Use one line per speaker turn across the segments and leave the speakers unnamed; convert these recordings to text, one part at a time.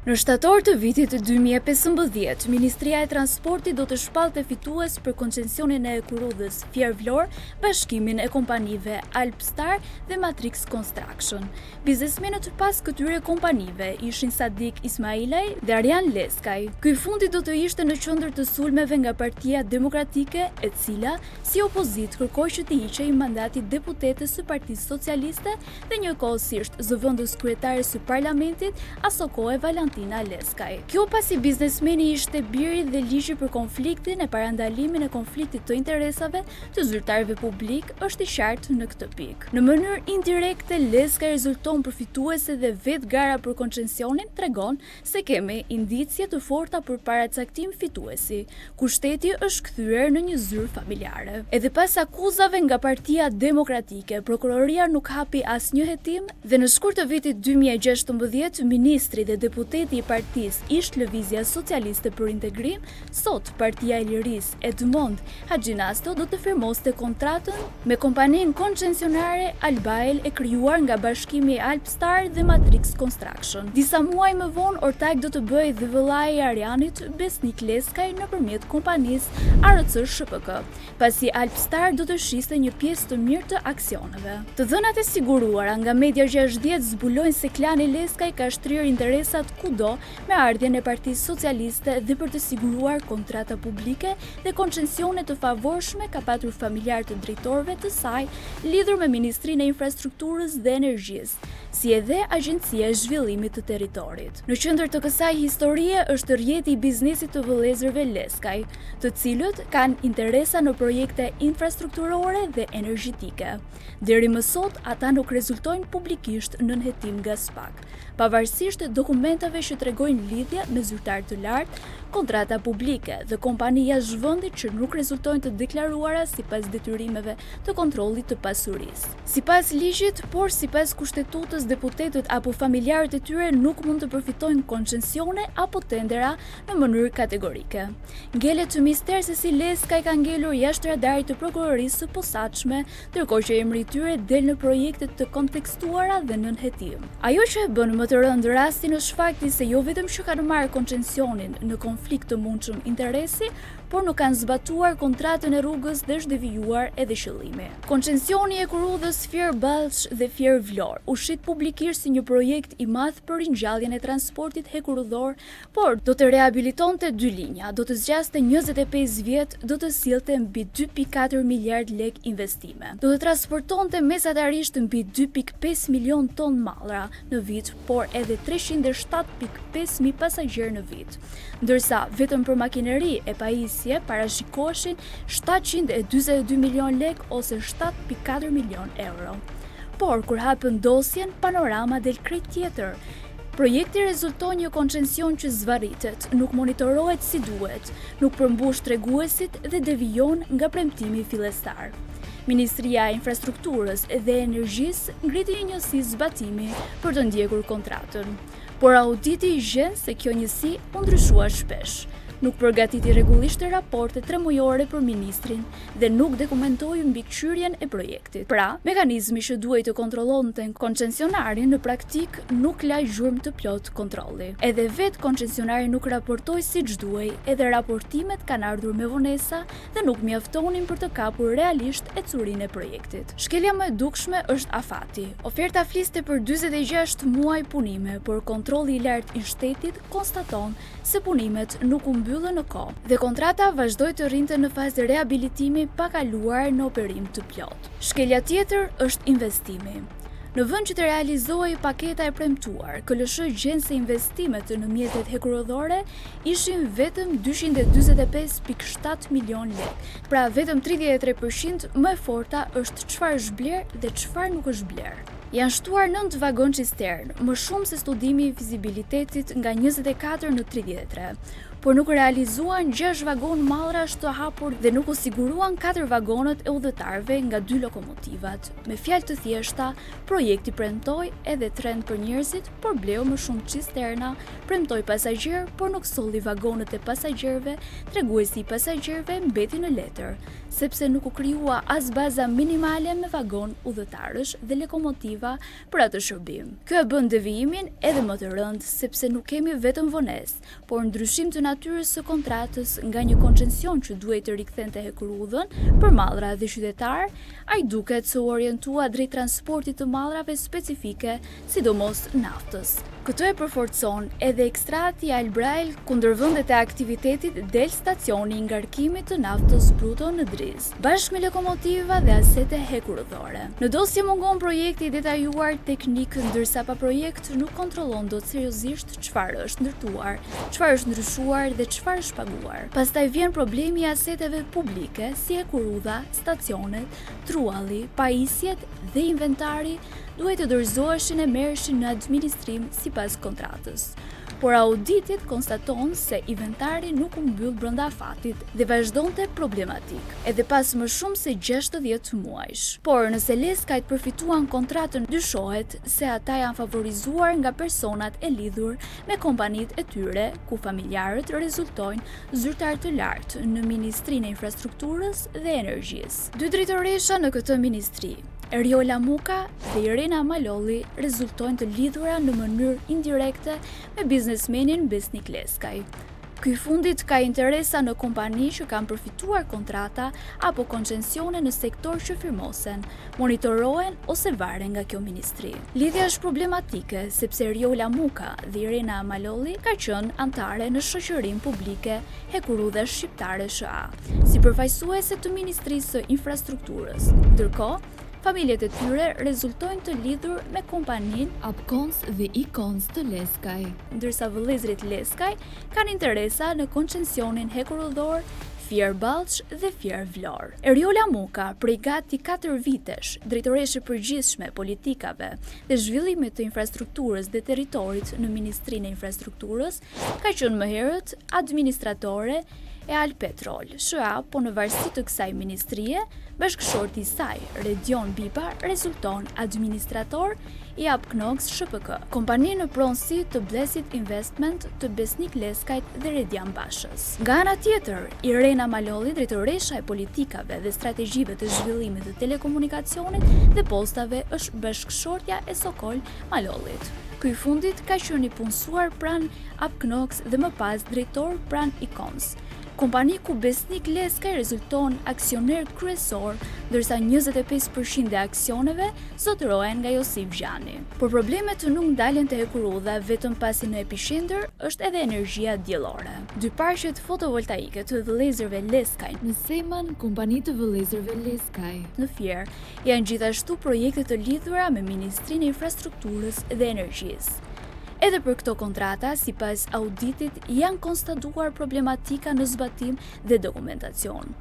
Në shtator të vitit 2015, Ministria e Transportit do të shpallte fitues për koncesionin e hekurudhës Fier-Vlorë, bashkimin e kompanive Albstar dhe Matrix Construction. Biznesmenët pas këtyre kompanive ishin Sadik Ismailaj dhe Arjan Leskaj. Ky i fundit do të ishte në qendër të sulmeve nga Partia Demokratike, e cila, si opozitë, kërkoi që t'i hiqej mandati deputetes së Partisë Socialiste dhe njëkohësisht zëvendës kryetares së parlamentit, asokohe Valentina Leskaj. Kjo pasi biznesmeni ishte biri dhe ligji për konfliktin e parandalimin e konfliktit të interesave të zyrtarëve publikë është i qartë në këtë pikë. Në mënyrë indirekte Leskaj rezulton përfituese dhe vetë gara për koncesionin tregon se kemi indicie të forta për paracaktim fituesi, ku shteti është kthyer në një zyrë familjare. Edhe pas akuzave nga Partia Demokratike, prokuroria nuk hapi asnjë hetim dhe në shkurt të vitit 2016, ministri dhe deputeti i partisë ish-Lëvizja Socialiste për Integrim, sot Partia e Lirisë, Edmond Haxhinasto do të firmoste kontratën me kompaninë koncesionare Albael e krijuar nga bashkimi i Albstar dhe Matrix Construction. Disa muaj më vonë ortak do të bëhej dhe vëllai i Arjanit, Besnik Leskaj nëpërmjet kompanisë ARC SHPK, pasi Albstar do të shiste një pjesë të mirë të aksioneve. Të dhënat e siguruara nga Media 60 zbulojnë se klani Leskaj ka shtrirë interesat kudo me ardhjen e Partisë Socialiste dhe për të siguruar kontrata publike dhe koncensione të favorshme ka patur familjarë të drejtorëve të saj lidhur me Ministrinë e Infrastrukturës dhe Energjisë, si edhe Agjencia e Zhvillimit të Territorit. Në qendër të kësaj historie është rrjeti i biznesit të vëllezërve Leskaj, të cilët kanë interesa në projekte infrastrukturore dhe energjetike. Deri më sot, ata nuk rezultojnë publikisht nën hetim nga SPAK. Pavarësisht dokumentave që tregojnë lidhje me zyrtarë të lartë, kontrata publike dhe kompani jashtë vendit që nuk rezultojnë të deklaruara sipas detyrimeve të kontrollit të pasurisë. Sipas ligjit, por sipas kushtetutës deputetët apo familjarët e tyre nuk mund të përfitojnë koncensione apo tendera në mënyrë kategorike. Ngelet mister se si Leskaj ka ngelur jashtë radarit të prokurorisë së posaçme ndërkohë që emri i tyre del në projekte të kontestuara dhe nën hetim. Ajo që e bën më të rëndë rastin është fakti se jo vetëm që kanë marrë koncesionin në konflikt të mundshëm interesi, por nuk kanë zbatuar kontratën e rrugës dhe është devijuar edhe qëllimi. Koncesioni i hekurudhës Fier-Ballsh dhe Fier-Vlorë u shit publikisht si një projekt i madh për ringjalljen e transportit hekurudhor Por, do të rehabilitonte dy linja, do të zgjaste 25 vjet, do të sillte mbi 2.4 miliardë lekë investime. Do të transportonte mesatarisht mbi 2.5 milion ton mallra në vit, por edhe 307.5 mijë pasagjerë në vit. Ndërsa, vetëm për makineri e pajisje parashikoheshin 742 milion lekë ose 7.4 milion euro. Por, kur hapën dosjen, panorama del krejt tjetër. Projekti rezulton një koncension që zvarritet, nuk monitorohet si duhet, nuk përmbush treguesit dhe devijon nga premtimi fillestar. Ministria e Infrastrukturës dhe Energjisë ngriti një njësi zbatimi për të ndjekur kontratën. Por auditi gjen se kjo njësi u ndryshua shpesh, nuk përgatiti rregullisht raporte tremujore për ministrin dhe nuk dokumentoi mbikëqyrjen e projektit. Pra, mekanizmi që duhej të kontrollonte koncesionarin në praktikë nuk la gjurmë të plotë kontrolli. Edhe vetë koncesionari nuk raportoi siç duhej, edhe raportimet kanë ardhur me vonesa dhe nuk mjaftonin për të kapur realisht ecurinë e projektit. Shkelja më e dukshme është afati. Oferta fliste për 46 muaj punime, por kontrolli i lartë i shtetit konstaton se punimet nuk u mbyllën në kohë dhe kontrata vazhdoi të rrinte në fazë rehabilitimi pa kaluar në operim të plotë. Shkelja tjetër është investimi. Në vend që të realizohej paketa e premtuar, KLSH gjen se investimet në mjetet hekurudhore ishin vetëm 245.7 milion lekë, pra vetëm 33% më e forta është çfarë është blerë dhe çfarë nuk është blerë. Janë shtuar 9 vagon cisternë, më shumë se studimi i fizibilitetit nga 24 në 33. Por nuk u realizuan 6 vagonë mallrash të hapur dhe nuk u siguruan 4 vagonët e udhëtarëve nga dy lokomotivat. Me fjalë të thjeshta, projekti premtoi edhe tren për njerëzit, por bleu më shumë cisterna, premtoi pasagjerë, por nuk solli vagonët e pasagjerëve, treguesi i pasagjerëve mbeti në letër, sepse nuk u krijua as baza minimale me vagonë udhëtarësh dhe lokomotiva për atë shërbim. Kjo e bën devijimin edhe më të rëndë, sepse nuk kemi vetëm vonesë, por ndryshim të natyrës së kontratës nga një koncension që duhej të rikthente hekurudhën për mallra dhe qytetarë, ai duket se u orientua drejt transportit të mallrave specifike, sidomos naftës. Këtë e përforcon edhe ekstrati i Albrail ku ndër vendet e aktivitetit del stacioni i ngarkimit të naftës bruto në Drizë, bashkë me lokomotiva dhe asete hekurudhore. Në dosje mungon projekti i detajuar teknik, ndërsa pa projekt nuk kontrollon dot seriozisht çfarë është ndërtuar, çfarë është ndryshuar dhe çfarë është paguar. Pastaj vjen problemi i aseteve publike, si hekurudha, stacionet, trualli, pajisjet dhe inventari duhej të dorëzoheshin e merreshin në administrim sipas kontratës. Por auditit konstaton se inventari nuk u mbyll brenda afatit dhe vazhdonte problematik, edhe pas më shumë se 60 muajsh. Por nëse Leskajt përfituan kontratën dyshohet se ata janë favorizuar nga personat e lidhur me kompanitë e tyre, ku familjarët rezultojnë zyrtarë të lartë në Ministrinë e Infrastrukturës dhe Energjisë. Dy drejtoresha në këtë ministri, Eriola Muka dhe Irena Malolli rezultojnë të lidhura në mënyrë indirekte me biznesmenin Besnik Leskaj. Ky i fundit ka interesa në kompani që kanë përfituar kontrata apo koncensione në sektorë që firmosen, monitorohen ose varen nga kjo ministri. Lidhja është problematike sepse Eriola Muka dhe Irena Malolli ka qenë anëtare në shoqërinë publike Hekurudha Shqiptare SHA, si përfaqësuese të Ministrisë së Infrastrukturës. Ndërkohë, familjet e tyre rezultojnë të lidhur me kompaninë
Apkons dhe Ikons të Leskaj.
Ndërsa vëllezërit Leskaj kanë interesa në koncensionin hekurudhor Fier Ballsh dhe Fier Vlorë. Eriola Muka, prej gati 4 vitesh, drejtoreshë e përgjithshme e politikave dhe zhvillimit të infrastrukturës dhe territorit në Ministrinë e Infrastrukturës, Ka qenë më herët administratore e Albpetrol, SHA, po në varësi të kësaj ministrie, bashkëshorti i saj, Redion Biba, rezulton administrator i Apknox SHPK, kompani në pronësi të Blessed Investment të Besnik Leskajt dhe Redian Bashës. Nga ana tjetër, Irena Malolli, drejtoresha e politikave dhe strategjive të zhvillimit të telekomunikacionit dhe postave është bashkëshortja e Sokol Malollit. Ky i fundit ka qenë i punësuar pranë Apknox dhe më pas drejtor pranë Icons, kompani ku Besnik Leskaj rezulton aksioner kryesor, ndërsa 25% e aksioneve zotërohen nga Josif Gjani. Por problemet nuk ndalen te hekurudha vetëm pasi në epiqendër është edhe energjia diellore. Dy parqet fotovoltaike të vëllezërve Leskaj
në Seman, kompani të vëllezërve Leskaj.
Në Fier, Janë gjithashtu projekte të lidhura me Ministrinë e Infrastrukturës dhe Energjisë. Edhe për këto kontrata, sipas auditit, janë konstatuar problematika në zbatim dhe dokumentacion,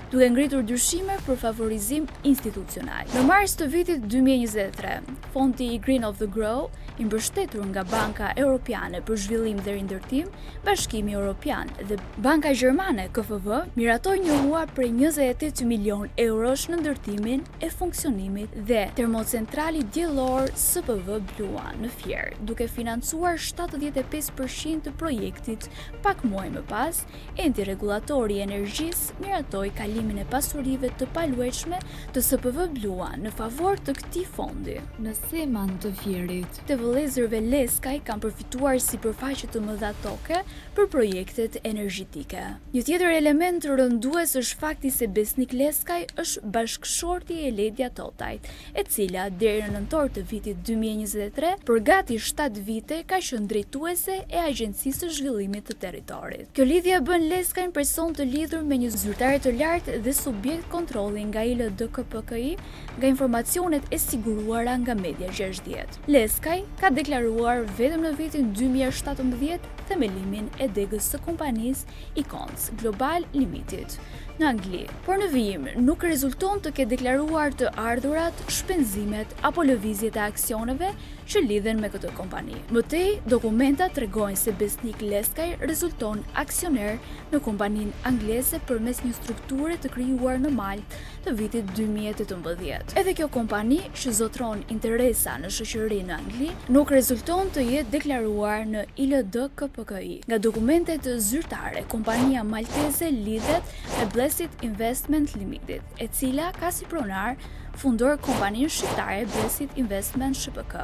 duke ngritur dyshime për favorizim institucional. Në mars të vitit 2023, fondi i Green of the Grow, i mbështetur nga Banka Europiane për Zhvillim dhe Rindërtim, Bashkimi Europian dhe Banka Gjermane KfW miratoi një hua prej 28 milionë eurosh në ndërtimin e funksionimit dhe termocentralit diellor SPV Blua në Fier, duke financuar 75% të projektit. Pak muaj më pas, Enti Rregullator i Energjisë miratoi kalimin e pasurive të paluajtshme të SPV Blua në favor të këtij fondi.
Në Seman të Fierit.
Të vëllezërve Leskaj kanë përfituar sipërfaqe të mëdha toke për projektet energjetike. Një tjetër element rëndues është fakti se Besnik Leskaj është bashkëshorti i Eledia Totajt, e cila deri në nëntor të vitit 2023 për gati 7 vite ka qenë drejtuese e Agjencisë së Zhvillimit të Territorit. Kjo lidhje e bën Leskajn person të lidhur me një zyrtare të lartë. dhe subjekt kontrolli nga ILDKPKI nga informacionet e siguruara nga Media 60. Leskaj ka deklaruar vetëm në vitin 2017 themelimin e degës së kompanisë Icons Global Limited në Angli, por në vijim nuk rezulton të ketë deklaruar të ardhurat, shpenzimet apo lëvizjet e aksioneve që lidhen me këtë kompani. Më tej, dokumentat tregojnë se Besnik Leskaj rezulton aksioner në kompaninë angleze përmes një strukture të krijuar në Maltë të vitit 2018. Edhe kjo kompani, që zotëron interesa në shoqëri në Angli, nuk rezulton të jetë deklaruar në ILDKPKI. Nga dokumentet zyrtare, kompania malteze lidhet me Blessed Investment Limited, e cila ka si pronar fundor kompaninë shqiptare Blessed Investment SHPK.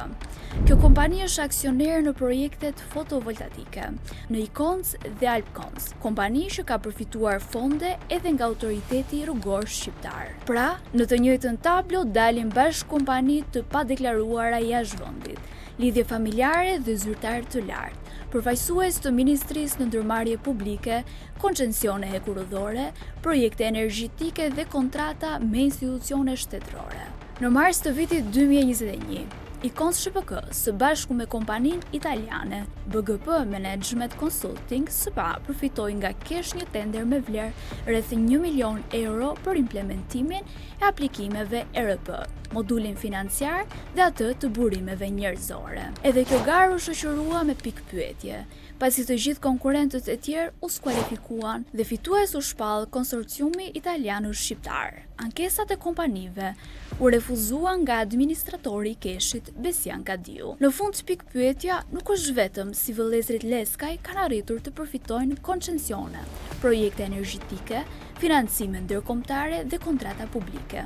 Kjo kompani është aksioner në projektet fotovoltaike, në Icons dhe Albcons, kompani që ka përfituar fonde edhe nga autoriteti rrugor shqiptar. Pra, në të njëjtën tablo dalin bashkë kompani të padeklaruara jashtë vendit, lidhje familjare dhe zyrtarë të lartë, përfaqësues të ministrisë në ndërmarrje publike, koncensione hekurudhore, projekte energjetike dhe kontrata me institucione shtetërore. Në mars të vitit 2021, Icons SHPK së bashku me kompaninë italiane BGP Management Consulting S.p.A. përfitoi nga KESH një tender me vlerë rreth 1 milion euro për implementimin e aplikimeve ERP, modulin financiar dhe atë të burimeve njerëzore. Edhe kjo garë u shoqërua me pikëpyetje, pasi të gjithë konkurrentët e tjerë u skualifikuan dhe fitues u shpall konsorciumi italiano-shqiptar. Ankesat e kompanive u refuzuan nga administratori i KESH-it Besian Kadiu. Në fund pikëpyetja nuk është vetëm si vëllezërit Leskaj kanë arritur të përfitojnë koncensione, projekte energjetike, financime ndërkombëtare dhe kontrata publike.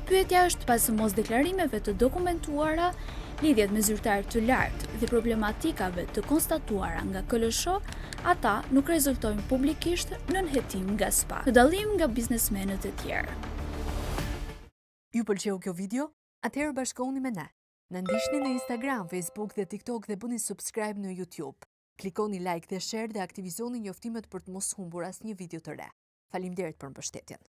Pyetja është pas mos deklarimeve të dokumentuara, lidhjet me zyrtarë të lartë dhe problematikave të konstatuara nga KLSH, ata nuk rezultojnë publikisht nën hetim nga SPAK, në dallim nga biznesmenët e tjerë.
Ju pëlqeu kjo video? Atëherë bashkohuni me ne. Na ndiqni në Instagram, Facebook dhe TikTok dhe bëni subscribe në YouTube. Klikoni like dhe share dhe aktivizoni njoftimet për të mos humbur asnjë video të re. Faleminderit për mbështetjen.